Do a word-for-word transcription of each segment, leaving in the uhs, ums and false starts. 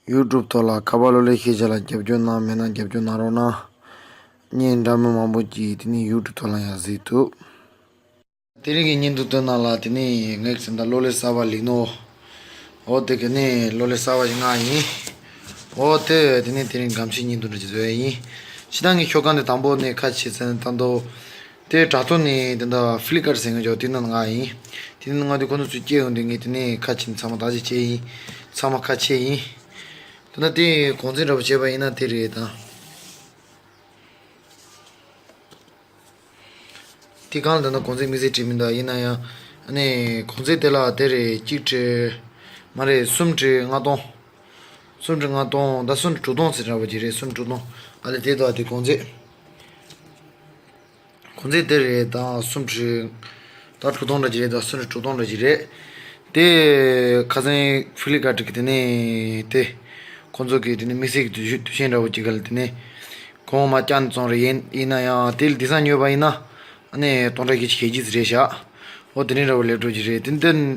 ཡུ་ཊུབ་ཐོག་ལ་ཁ་པར་གློག་ཀླད་ཤེས་བྱ་ལ་རྒྱབ་སྐྱོར་གནང་མེད་ན་རྒྱབ་སྐྱོར་གནང་རོགས་གནང་། བརྙན་འདྲ་མིན་མང་པོ་ཅིག་དེ་ནས་ཡུ་ཊུབ་ཐོག་ལ་ཡང་གཟིགས་ཐུབ། དེ་རིང་གི་བརྙན་ཐུང་དེ་ནང་ལ་དེ་ནས་ངས་ཟིན་ད་གློག་ཀླད་གསར་པ་ལེན་ནོ། འོ་དེ་གི་ནས་གློག་ཀླད་གསར་པ་ཞིག་མངགས་ཡིན། འོ་དེ་དེ་ནས་དེ་རིང་སྒམ་ཕྱེ་བརྙན་ཐུང་འདྲ་ཅིག་བཟོ་ཡ་ཡིན། ཕྱི་ནང་གི་ཤོག་ཁང་དེ་དང་པོ་ནས་ཁ་ཕྱེ་ཚན་ད་འདོ། དེ་དྲ་ཐོག་ནས་དེ་འདྲ་ཕི་ལི་ཀར་ཟེར་མཁན་ཅིག་དེ་ནང་མངགས་ཡིན། དེ་ནས་མངགས་དུས་ཁོ་ཚོ་ཚུར་སྐྱེལ་ཡོང་དུས་ངས་དེ་ནས་ཁ་ཕྱེ་ཚང་མ་བརྟག་དཔྱད་བྱས་ཡིན། ཚང་མ་ཁ་ཕྱེ་ཡིན། དེ་ན་དེ་གོང་ཚད་འདྲ་པོ་བྱས་པ་ཡིན་ན་དེ་རེད་ད། དེ་གང་ལ་ད་ནི་གོང་ཚད་དམིགས་བསལ་བྲིས་མི་འདུག་ཡིན་ན་ཡང་ཨ་ནི་གོང་ཚད་དེ་ལ་དེ་རེད། གཅིག་ཁྲི་མ་རེད། གསུམ་ཁྲི་ལྔ་སྟོང་། གསུམ་ཁྲི་ལྔ་སྟོང་ད་གསུམ་ཁྲི་དྲུག་སྟོང་ཟེར་འདྲ་པོ་ཅིག་རེད། གསུམ་ཁྲི་དྲུག་སྟོང་ཨ་ལས་དེ་འདུག་དེ་གོང་ཚད། གོང་ཚད་དེ་རེད་ད་གསུམ་ཁྲི་ད་དྲུག་སྟོང་འདྲ་ཅིག་རེད། ད་གསུམ་ཁྲི་དྲུག་སྟོང་འདྲ་ཅིག་རེད། དེ་ཁ་སང་ཕི་ལི་ཀར་གི་དེ་ནས་དེ་ཁོང་ཚོ་གི་དེ་ནས་དམིགས་བསལ་གྱི་དུས་དུས་ཆེན་འདྲ་པོ་ཅིག་ག་ལ་དེ་ནས་གོང་མ་བསྐྱངས་བཙོང་རེད། ཡིན་ཡིན་ན་ཡང་དེ་ལ་དེང་སང་ཉོས་པ་ཡིན་ན་ཨ་ནི་སྟོང་ཕྲག་བརྒྱད་ཅུ་ཞེ་གཅིག་རེད་ཤག་འོ་དེ་འདྲའི་འདྲ་པོ་ལེབ་ཀྲོབ་ཅིག་རེད། དེ་འདི་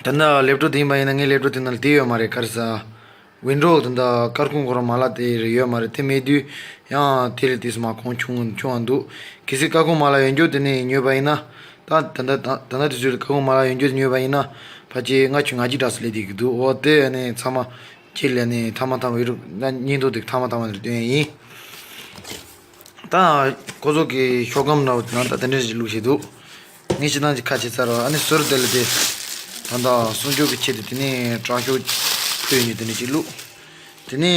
ད་ལྟ་ལེབ་ཀྲོབ་དེ་ཡིན་པ་ཡིན་ན་ངའི་ལེབ་ཀྲོབ་དེ་ནང་ལ་དེ་ཡོད་མ་རེད། ག་རེ་ཟ། ཝིན་ཌོ་ད་ལྟ་སྐར་ཁུང་ཁོ་རང་མ་ལག་དེ་རེད་ཡོད་མ་རེད། དེ་མེད་དུས་ཡང་དེ་ལས་དེ་སུ་མ་གོང་ཆུང་ཆུང་བ་འདུག་གལ་སྲིད་སྐར་ཁུང་མ་ལག་ཡོད་རྒྱུ་དེ་ནས་ཉོས་པ་ཡིན་ན་ད་ད་ལྟ་ད་ལྟ་དུས་ཚོད་ལ་སྐར་ཁུང་མ་ལག་ཡོད་རྒྱུ་དེ་ཉོས་པ་ཡིན་ན་ཕལ་ཆེར་ལྔ་བཅུ་ང་གཅིག་དྲག་སུ་སླེབས་བསྡད་ཀྱི་འདུག་འོ་དེ་ནས་ཚང་མ་ཁྱེད་ལ་ནས་ཐ་མ་ཐ་མ་ཡོད་རུ་ན་བརྙན་ཐུང་དེ་ཐ་མ་ཐ་མ་དེ་སྟོན་ཡིན། ད་ཁོ་ཚོ་གི་ཤོག་སྒམ་འདྲ་བོ་དེ་ནང་ད་དེ་འདྲ་ཞིག་བླུགས་བཞག་འདུག་ངས་ཕྱི་ནང་གི་ཁ་ཕྱེ་ཚར་བ་ཨ་ནི་ཟུར་དེ་ལ་དེ་ད་ལྟ་སྲུང་སྐྱོབ་ཀྱི་ཆེད་དུ་དེ་ནས་དྲག་ཤོག་ཕུལ་ནས་དེ་འདྲ་ཞིག་བླུགས། དེ་ནས་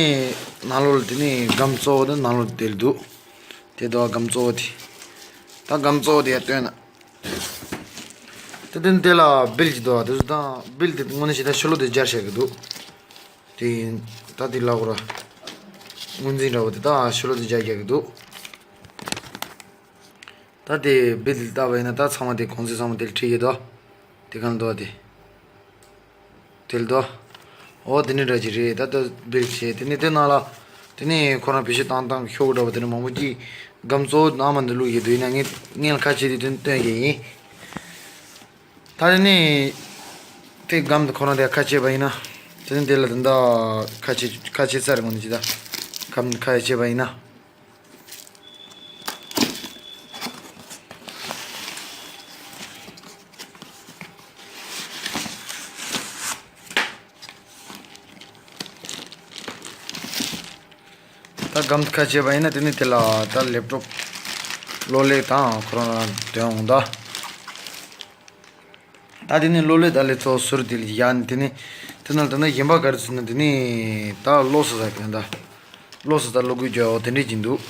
ནང་ལོགས་ལ་དེ་ནས་སྒམ་གཙོ་བོ་དེ་ནང་ལོགས་དེ་ལ་འདུག་དེ་དོ་སྒམ་གཙོ་བོ་དེ། ད་སྒམ་གཙོ་བོ་དེ་ཡར་སྟོན་ན། དེ་དེ་དེ་ལ་བིལ་ཅིག་འདུག་དེ་ཚོ་དང་བིལ་དེ་དངོས་གནས་བྱས་ན་ཕྱི་ལོགས་དེ་སྦྱར་བཞག་གི་འདུག་དེ་ད་དེ་ལ་གོ་ར་ངོས་འཛིན་འདྲ་བོ་དེ་ད་ཕྱི་ལོགས་དེ་སྦྱར་བཞག་གི་འདུག་ད་དེ་བིལ་དེ་ལྟ་བ་ཡིན་ན་ད་ཚང་མ་དེ་གོང་ཚད་ཚང་མ་དེ་ལ་བྲིས་ཡོད་དོ། དེ་གང་འདུག་དེ། དེ་ལ་དོ། འོ་དེ་ནི་འདྲ་ཅིག་རེད། ད་ལྟ་བེད་བྱས་དེ་ནི་དེ་ནང་ལ། དེ་ནི་ཁོ་རང་བེད་སྤྱོད་བཏང་སྟངས་ཤོག་གུ་འདྲ་བོ་དེ་ནི་མང་པོ་ཅིག་སྒམ་གཙོ་བོ་ནང་མ་འདི་བླུགས་ཡོད་དུས་ཡིན་ན་ངས་ངས་ལ་ཁ་ཕྱེ་དུས་དེ་ནི་སྟོན་གྱི་ཡིན། ད་དེ་ནི། དེ་སྒམ་དེ་ཁོ་རང་དེ་ཁ་ཕྱེ་བ་ཡིན་ན། དེ་ནི་དེ་ལ་དེ་འདྲ་ཁ་ཕྱེ་ཁ་ཕྱེ་ཚར་དགོས་ནི་ཅི་ད། སྒམ་ཁ་ཕྱེ་བ་ཡིན་ན། ད་སྒམ་ཁ་ཕྱེ་བ་ཡིན་ན་དེ་ནི་དེ་ལ་ད་ལེབ་ཀྲོབ་གློག་ཀླད་དང་ཁོ་རང་ལ་འདོན་འོང་ད། ད་དེ་ནི་གློག་ཀླད་ད་ལས་ཚོ་ཟུར་དེ་ལ་ཡ་ནི་དེ་ནི་དེ་ནི་ད་ནི་གཞན་པ་ག་རེ་ཟེར་ན་དེ་ནི་ད་གློག་བཟོ་ས་ག་ད་གློག་བཟོ་ས་གློག་སྐུད་ཅོ་དེ་འདྲས་ཀྱི་འདུག་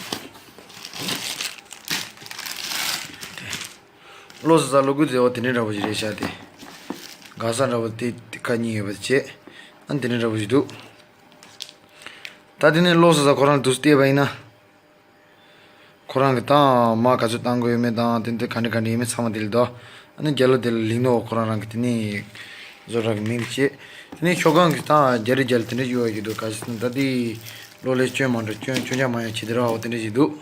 གློག་བཟོ་ས་གློག་སྐུད་དེ་འོ་དེ་འདྲས་འདྲ་པོ་ཞིག་རེད་ཤག་དེ་ག་ས་འདྲ་པོ་དེ་དེ་ཁ་གཉིས་ཡོད་པ་བྱས་ཨ་ནི་དེ་འདྲས་འདྲ་པོ་ཞིག་འདུག་ད་དེ་ནི་གློག་བཟོ་ས་ཁོ་རང་དུ་བལྟས་པ་ཡིན་ན། ཁོ་རང་གི་དང་མ་ག་ཚོད་བཏང་དགོས་ཡོད་མེད་དང་དེ་འདྲ་ག་འདྲ་ག་འདྲ་ཡོད་མེད་ཚང་མ་དེ་ལ་དོ། ཨ་ནི་རྒྱ་ལོ་དེ་ལ་ལིང་ནོ་ཁོ་རང་རང་གི་དེ་ནས་བཟོ་གྲྭ་གི་མིང་བྱས། དེ་ནས་ཤོག་ཁང་གི་དང་རྒྱ་རི་རྒྱ་ལ་དེ་འདྲ་ཡོད་ཡོད་འདུག་ག་ཞིག་ན་ད་དེ་གློག་ཀླད་སྐྱོན་མ་འགྲོ་སྐྱོན་སྐྱོན་ཆ་མ་ཡོང་བྱེད་དེ་ར་འོ་དེ་འདྲ་ཞིག་འདུག་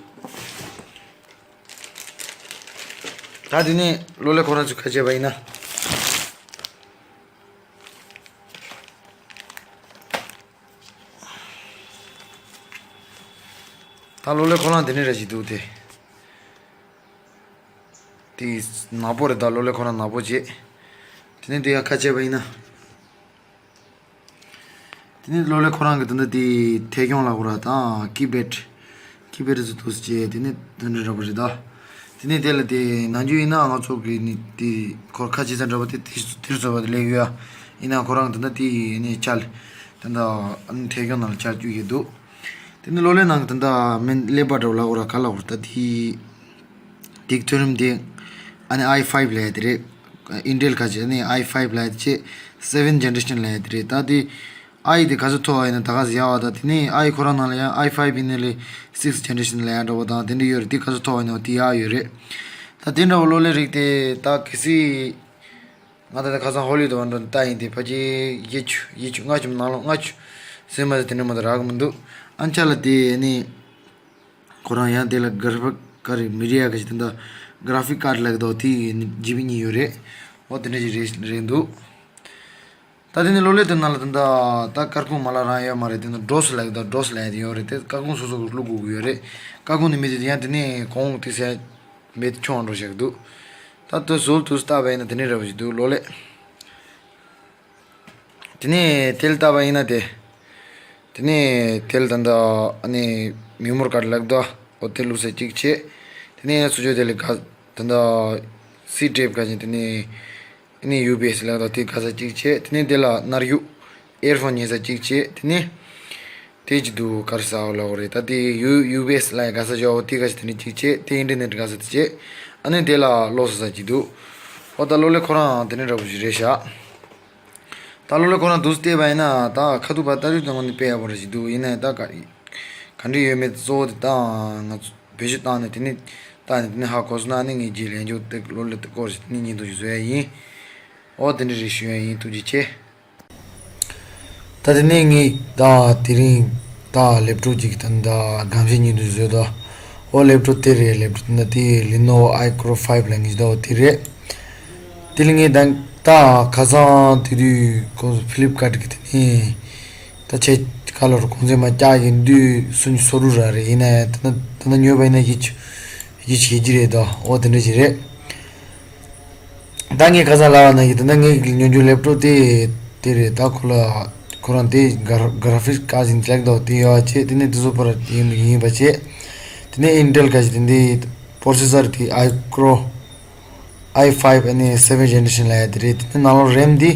ད་དེ་ནས་གློག་ཀླད་ཁོ་རང་ཚོས་ཁ་བྱས་པ་ཡིན་ན། ད་གློག་ཀླད་ཁོ་རང་དེ་ནས་ར་ཞིག་འདུག་སྟེ། དེ་ནག་པོ་རེད། ད་གློག་ཀླད་ཁོ་རང་ནག་པོ་བྱས། དེ་ནས་དེ་ཡང་ཁ་ཕྱེ་བ་ཡིན་ན། དེ་ནས་གློག་ཀླད་ཁོ་རང་གི་དེ་འདྲ་དེ་ཐད་རྒྱང་ལ་གོ་ར་དང་ཀི་པེཌ། ཀི་པེཌ་ཚོ་འདུག་སེ་བྱས་དེ་ནས་དེ་འདྲ་འདྲ་པོ་རེད་ད། དེ་ནས་དེ་ལ་དེ་ནང་རྒྱུ་ཡིན་ན་ང་ཚོ་གི་ནི་དེ་ཁོར་ཁ་ཕྱེ་ས་འདྲ་པོ་དེ་དེ་དེར་བཟོ་བ་དེ་ལས་ཡོད་ཡ། ཡིན་ན་ཁོ་རང་དེ་འདྲ་དེ་ནས་ཆ་ལ་དེ་འདྲ་ཨ་ནི་ཐད་རྒྱང་ནང་ལ་ཆ་བཅུག་གི་འདུག་དེ་ནི་གློག་ཀླད་ནང་གི་དེ་འདྲ་མིན་ཀླད་པ་འདྲ་བོ་ལ་གོ་ར་ག་ལ་གོ་ར་ད་དེ། དེ་གི་མཐོ་རིམ་དེ་ཨ་ནི་ཨའི་ཕའིབ་ལབ་ཡ་དེ་རེད། ཨིན་ཊེལ་ཁ་ཆེ་ཨ་ནི་ཨའི་ཕའིབ་ལབ་ཡ་དེ་ཆེ་སེ་ཝེན་ཇེ་ནེ་རེ་ཤན་ལབ་ཡ་དེ་རེད། ད་དེ་ཨའི་དེ་ག་ཚོད་མཐོ་བ་ཡིན་ན་ད་ག་ཚོད་ཡག་བ་དང་དེ་ནས་ཨའི་ཁོ་རང་ནང་ལ་ཡང་ཨའི་ཕའིབ་ཡིན་ན་ལས་སིགས་ཇེ་ནེ་རེ་ཤན་ལབ་ཡ་འདྲ་བོ་དང་དེ་འདྲ་ཡོད་རེད། དེ་ག་ཚོད་མཐོ་བ་ཡིན་ན་དེ་ཡག་ཡོད་རེད། ད་དེ་འདྲ་བོ་གློག་ཀླད་རིགས་དེ་ད་གལ་སྲིད། ང་ད་ལྟ་ཁ་སང་ཧོ་ལི་ཝུཌ་བ་འགྲོ་ལྟ་ཡིན་ཏེ་ཕལ་ཆེར་བཞི་བཅུ་བཞི་བཅུ་ལྔ་བཅུ་ནང་ལོགས་ལྔ་བཅུ་ཟིན་མ་ཟིན་དེ་འདྲ་མ་གཏོགས་རག་གི་མི་འདུག་ཨ་ཅག་ལ་དེ་ནི་ཁོ་རང་ཡང་དེ་ལ་གྷ་ར་ཕིག་ག་རེ་མི་རི་ཡ་ག་ཞིག་དེ་འདྲ་གྷ་ར་ཕིག་ཀར་ཌ་ལབ་ཀྱི་འདུག་དེ་ཡི་ནི་ཇི་བི་གཉིས་ཡོད་རེད། འོ་དེ་འདྲ་ཞིག་རེད་རེད་འདུག་ད་དེ་ནི་གློག་ཀླད་དེ་ནང་ལ་ད་ད་ད་སྐར་ཁུང་མ་ལ་རང་ཡོད་མ་རེད། དེ་ནི་ཌོ་སི་ལབ་ཀྱི་འདུག་ཌོ་སི་ལབ་ཡ་དེ་ཡོད་རེད། དེ་སྐར་ཁུང་སོ་སོ་གི་བླུག་དགོས་ཀྱི་ཡོད་རེད། སྐར་ཁུང་ནི་མི་དེ་དེ་ཡང་དེ་ནས་གོང་དེ་ཟེར་མེད་ཁྱོང་འགྲོ་ཞིག་འདུག་ད་དེ་ཟོལ་དུ་ལྟ་བ་ཡིན་ན་དེ་ནི་འདྲ་བ་ཞིག་འདུག་གློག་ཀླད། དེ་ནས་དེ་ལ་ལྟ་བ་ཡིན་ན་དེ། དེ་ནས་དེ་ལ་ད་ལྟ་ཨ་ནི་མེ་མོར་ཀར་ལབ་འདུག་འོ་དེ་བླུགས་ས་གཅིག་བྱས། དེ་ནས་སུ་ཇོ་དེ་ལ་ག་ད་ལྟ་སི་ཊེབ་ག་ཅིག་དེ་ནས་ཨ་ནི་ཡུ་པི་ཨེསི་ལབ་འདུག་དེ་ག་ས་གཅིག་བྱས། དེ་ནས་དེ་ལ་ནར་གཡུག་ཨེར་ཕོན་ཉན་ས་གཅིག་བྱས། དེ་ནས་དེ་གཅིག་འདུག་ག་རེ་ཟ་བ་ལབ་དགོས་རེད། ད་དེ་ཡུ་ཡུ་པི་ཨེསི་ལ་ག་ས་འཇོག་དེ་ག་ཅིག་དེ་ནས་གཅིག་བྱས། དེ་ཨིན་ཊར་ནེཊ་ག་ས་དེ་བྱས། ཨ་ནི་དེ་ལ་ལོག་ས་ས་གཅིག་འདུག་འོ་ད་གློག་ཀླད་ཁོ་རང་དེ་འདྲ་འདྲ་པོ་ཞིག་རེད་ཤག་ད་གློག་ཀླད་ཁོ་རང་འདུག་སེ་བལྟས་པ་ཡིན་ན་ད་ཁ་ཐུག་པ་ལྟ་དུས་ཙམ་པ་ནི་དཔེ་ཡག་པོ་རེད་ཞིག་འདུག་ཡིན་ནའི་ད་ག་ག་འདྲ་ཡོད་མེད་གཙོ་བོ་དེ་ད་ང་ཚོ་བེད་སྤྱོད་བཏང་ནས་དེ་ནི་བལྟས་ནས་དེ་ནི་ཧ་གོ་སོང་ན་ནི་ངས་རྗེས་ལན་འཇོག་དེ་གློག་ཀླད་དེ་སྐོར་ཞིག་དེ་ནི་བརྙན་ཐུང་ཞིག་བཟོ་ཡ་ཡིན། འོ་དེ་འདྲ་རེད། ཞུ་ཡ་ཡིན། ཐུགས་རྗེ་ཆེ། ད་དེ་ནས་ངས་ད་དེ་རིང་ད་ལེབ་ཀྲོབ་ཅིག་ད་ད་སྒམ་ཤས་ཉིན་དུ་བཟོས་ད། ཨོ་ལེབ་ཀྲོབ་དེ་རེད། ལེབ་ཀྲོབ་ད་དེ་ལི་ནོ་ཝོ་ཨའི་ཀྲོ་ཕའིབ་ལབ་མཁན་ཅིག་ད། ཨོ་དེ་རེད། དེ་ལ་ངས་ད་ད་ཁ་སང་དེ་དུས་ཁོ་ཕི་ལིབ་ཀར་གི་དེ་ནས་ད་ཆེ་ཁ་ལོར་གོང་ཚད་མ་བཀྱག་གི་དུས་སུ་ཉི་སོ་རུ་ར་རེད། ཡིན་ན་ད་ད་ད་ཉོས་པ་ཡིན་ན་ཡིད་ཆེས་ཡིད་ཆེས་བྱེད་ཀྱི་རེད་ད། ཨོ་དེ་འདྲ་ཅིག་རེད། ད་ངས་ཁ་སང་ལབ་པ་ནང་བཞིན་ད་ལྟ་ངས་ཉོ་རྒྱུ་ལེབ་ཀྲོབ་དེ་དེ་རེད། ད་ཁོ་ལ་ཁོ་རང་དེ་གྷ་ར་ཕིག་ཀར་ཌ་ཡིན་ལེགས་འདུག་དེ་ཡོད་བྱས། དེ་ནས་དེ་ཚོ་པར་ཡིན་ཡིན་པ་བྱས། དེ་ནས་ཨིན་ཊེལ་ག་ཞིག་དེ་འདི་པོ་རོ་སེ་སར་དེ་ཨའི་ཀྲོ་ཨའི་ཕའིབ་ཨ་ནི་སེ་བེན་ཇེ་ནེ་རེ་ཤན་ལབ་ཡ་དེ་རེད། དེ་ནས་ནང་ལོགས་རེམ་དེ་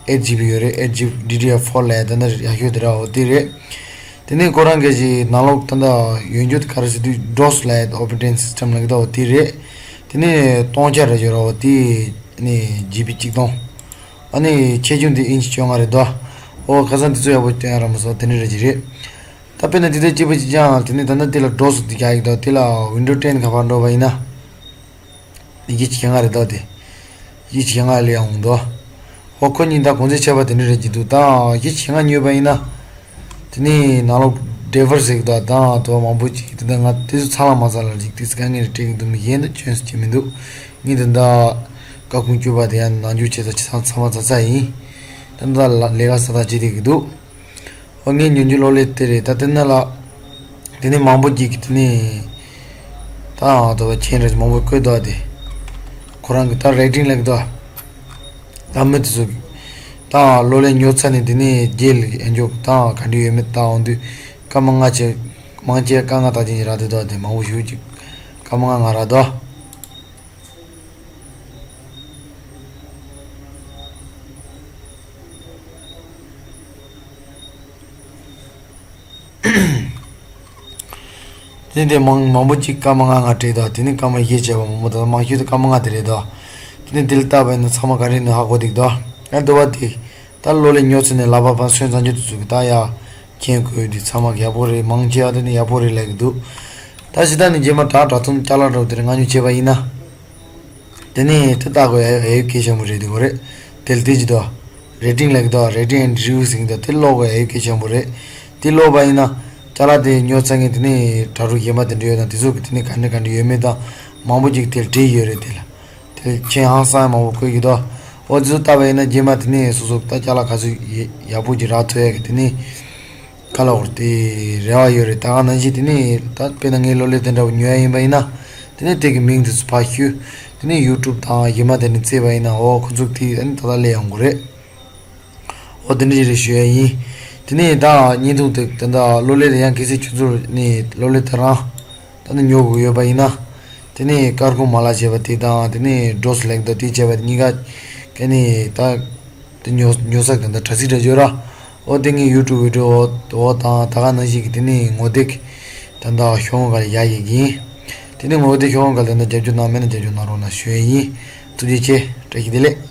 ཨེཊ་ཇི་བི་ཡོད་རེད། ཨེཊ་ཇི་བི་ཌི་ཌི་ཨར་ཕོར་ལབ་ཡ་དེ་འདྲ་ཡག་ཤོས་དེ་ར། འོ་དེ་རེད། དེ་ནས་ཁོ་རང་གི་ཞིག་ནང་ལོགས་ད་ལྟ་ཡོད་རྒྱུ་དེ་ག་རེ་ཟེར་དུས་ཌོ་སི་ལབ་ཡ་ཨོ་པ་རེ་ཊིང་སིས་ཊེམ་ལབ་ཀྱི་འདུག་འོ་དེ་རེད། དེ་ནས་སྟོང་ཆ་རེ་ཡོད་ར། འོ་དེ་ནས་ཇི་བི་གཅིག་སྟོང་། ཨ་ནི་ཆེ་ཆུང་དེ་ཨིན་ཅི་བཅོ་ལྔ་རེད་དོ། ཨོ་ཁ་སང་དེ་ཚོ་ཡག་པོ་སྟོན་ཡ་ར་མ་སོང་། དེ་འདྲ་རེ་ཅིག་རེད། ད་དཔེར་ན་དེ་ཚོ་སྐྱིད་པོ་ཅིག་ཀྱང་དེ་ནས་ད་ལྟ་དེ་ལ་ཌོ་སི་དེ་རྒྱག་ཡིག་དོ། དེ་ལ་ཝིན་ཌོ་ཊེན་ག་པར་འགྲོ་བ་ཡིན་ན། ཡི་གེ་བྱེད་ང་རེད་དོ་དེ། ཡི་གེ་བྱེད་ང་ལས་ཡང་འོང་དོ། ཧོ་ཁོ་གཉིས་ད་གོང་ཚད་ཆེ་བ་དེ་འདྲ་རེད་ཀྱི་འདུག་ད་ཡི་གེ་བྱེད་ང་ཉོས་པ་ཡིན་ན། དེ་ནས་ནང་ལོགས་ཌེ་ཝར་ཟེར་གི་འདུག་ད་དོ་མང་པོ་ཅིག་དེ་འདྲ་ང་དེ་ཚོ་ཚང་ལ་མ་ཚང་ལ་ཅིག་དེ་ཚོ་དཀའ་ངལ་རེ་སྤྲད་ཀྱི་འདུག་མི་གཞན་དུ་ཁྱོན་སུ་ཅི་མི་འདུག་ངས་དེ་འདྲ་ཀ་ཁུང་སྐྱུར་པ་དེ་ཡང་ནང་འཇུག་བྱེད་ས་ཅི་ཚང་ཚང་མ་ཚ་ཚ་ཡིན། དེ་འདྲ་ལ་ལས་ཀ་ས་ད་བྱེད་བསྡད་ཀྱི་འདུག་ཨོ་ངས་ཉོ་རྒྱུ་གློག་ཀླད་དེ་རེད། ད་དེ་ན་ལ། དེ་ནས་མང་པོ་ཅིག་གིས་དེ་ནས། ད་ཨ་ད་བ་ཆེན་རེ་མང་པོ་བཀོད་འདུག་ཨ་དེ། ཁོ་རང་གི་ད་རེ་ཊིང་ལབ་ཀྱི་འདུག་ཨ། ད་མི་དེ་ཚོ་གིས། ད་གློག་ཀླད་ཉོ་ཚར་ནས་དེ་ནས་རྗེས་ལ་ཨེ་འཇོག་ད་ག་འདྲ་ཡོད་མེད་ད་འོང་དུས། སྐར་མ་ལྔ་བྱས། མང་ཆེ་སྐར་ལྔ་ད་ཅིག་རག་དེ་འདུག་ཨ་དེ་མང་པོ་ཞེ་ཅིག་སྐར་མ་ལྔ་ལྔ་རག་འདུག་དེ་དེ་མང་མང་པོ་ཅིག་སྐར་མ་ལྔ་ལྔ་སྤྲད་དང་། དེ་ནི་སྐར་མ་བཞི་བྱས་པ་མང་པོ་དང་། མང་ཤོས་དེ་སྐར་མ་ལྔ་དེ་རེད་དོ། དེ་ནི་དེ་ལ་བལྟས་པ་ཡིན་ན་ཚང་མ་ག་རེ་ནི་ཧ་གོ་འདུག་དོ། ཡང་འདི་བ་དེ། ད་གློག་ཀླད་ཉོ་ཚར་ནས་ལག་པ་པ་སོན་ཙང་ཆུ་དུས་ཚོད་ཀྱི་ད་ཡ། མཁྱེན་དགོས་དེ་ཚང་མ་ཡག་པོ་རེད། མང་ཆེ་བ་དེ་ནི་ཡག་པོ་རེད་ལབ་ཀྱི་འདུག་ད་ཕྱི་ད་ནི་རྗེས་མ་དྲ་དྲ་ཚོམ་ཅ་ལག་འདྲ་བོ་དེ་རིང་ང་ཉོ་བྱས་པ་ཡིན་ན། དེ་ནས་དེ་ལྟ་དགོས་ཡ་ཡ་ཡོད་སྐད་ཆེན་པོ་རེད། དེ་གོ་རེད། དེ་ལ་དེ་ཅི་དོ། རེ་ཊིང་ལབ་ཀྱི་དོ། རེ་ཊིང་ཨེན་ཌི་རི་ཝིའུ་ཟེར་གྱི་དོ། དེ་ཀློག་དགོས་ཡ་ཡོད་སྐད་ཆེན་པོ་རེད། དེ་ཀློག་པ་ཡིན་ན། ཅ་ལག་དེ་ཉོ་ཚར་མཁན་དེ་ནས་དྲ་གྲོགས་གཞན་པ་དེ་འདྲ་ཡོད་ན་དེ་ཚོ་གི་དེ་ནས་ག་འདྲ་ག་འདྲ་ཡོད་མེད་དང་། མང་པོ་ཅིག་དེ་ལ་བྲིས་ཡོད་རེད། དེ་ལ་དེ་ལ་མཆན་ཧང་སང་མང་པོ་བཀོད་ཀྱི་དོ། འོ་དེ་ཚོ་ལྟ་བ་ཡིན་ན་རྗེས་མ་དེ་ནས་སོ་སོ་ད་ཅ་ལག་ག་ཚོད་ཡག་པོ་ཅིག་རག་ཐུབ་ཡ་གི་དེ་ནས། ཁ་ལ་འོར་ཏེ་རེ་བ་ཡོད་རེད། ད་ག་ནང་བཞིན་དེ་ནས་ད་དཔེར་ན་ངའི་གློག་ཀླད་དེ་འདྲ་བོ་ཉོ་ཡ་ཡིན་པ་ཡིན་ན། དེ་ནས་དེ་གི་མིང་དེ་ཚོ་ཕར་བཤུས། དེ་ནས་ཡུ་ཊུབ་དང་གཞན་མ་དེ་ནས་བཙལ་བ་ཡིན་ན། འོ་ཁོ་ཚོ་དེ་ཨ་ནི་ད་ལྟ་སླེབས་ཡོང་གི་རེད། འོ་དེ་འདྲ་ཞིག་རེད་ཞུ་ཡ་ཡིན། དེ་ནས་ད་བརྙན་ཐུང་དེ་ད་ལྟ་གློག་ཀླད་དེ་ཡང་གལ་སྲིད་ཁྱོད་ཚོ་ནས་གློག་ཀླད་དེ་རང་ད་ནི་ཉོ་དགོས་ཡོད་པ་ཡིན་ན། དེ་ནས་སྐར་ཁུང་མ་ལག་ཅེས་པ་དེ་དང་། དེ་ནས་ཌོ་སི་ལེག་དང་དེ་བྱས་པ་དེ་གཉིས་ཀ་ག་ནས་ད། དེ་ཉོ་ཉོ་ས་གི་ད་དྲ་ཚིགས་འདྲ་ཡོད་ར། འོ་དེ་ངའི་ཡུ་ཊུབ་བི་ཌི་ཡོ་འོ་དང་ད་ག་ནང་བཞིན་གྱི་དེ་ནས་ངོ་དེབ་ད་ད་ཤོག་ངོས་ག་ལ་ཡ་ཡི་གིན། དེ་ནས་ངོ་དེབ་ཤོག་ངོས་ག་ལ་ད་ད་རྒྱབ་སྐྱོར་གནང་མེད་ན་རྒྱབ་སྐྱོར་གནང་རོགས་གནང་ཞུ་ཡ་ཡིན། ཐུགས་རྗེ་ཆེ། བཀྲ་ཤིས་བདེ་ལེགས།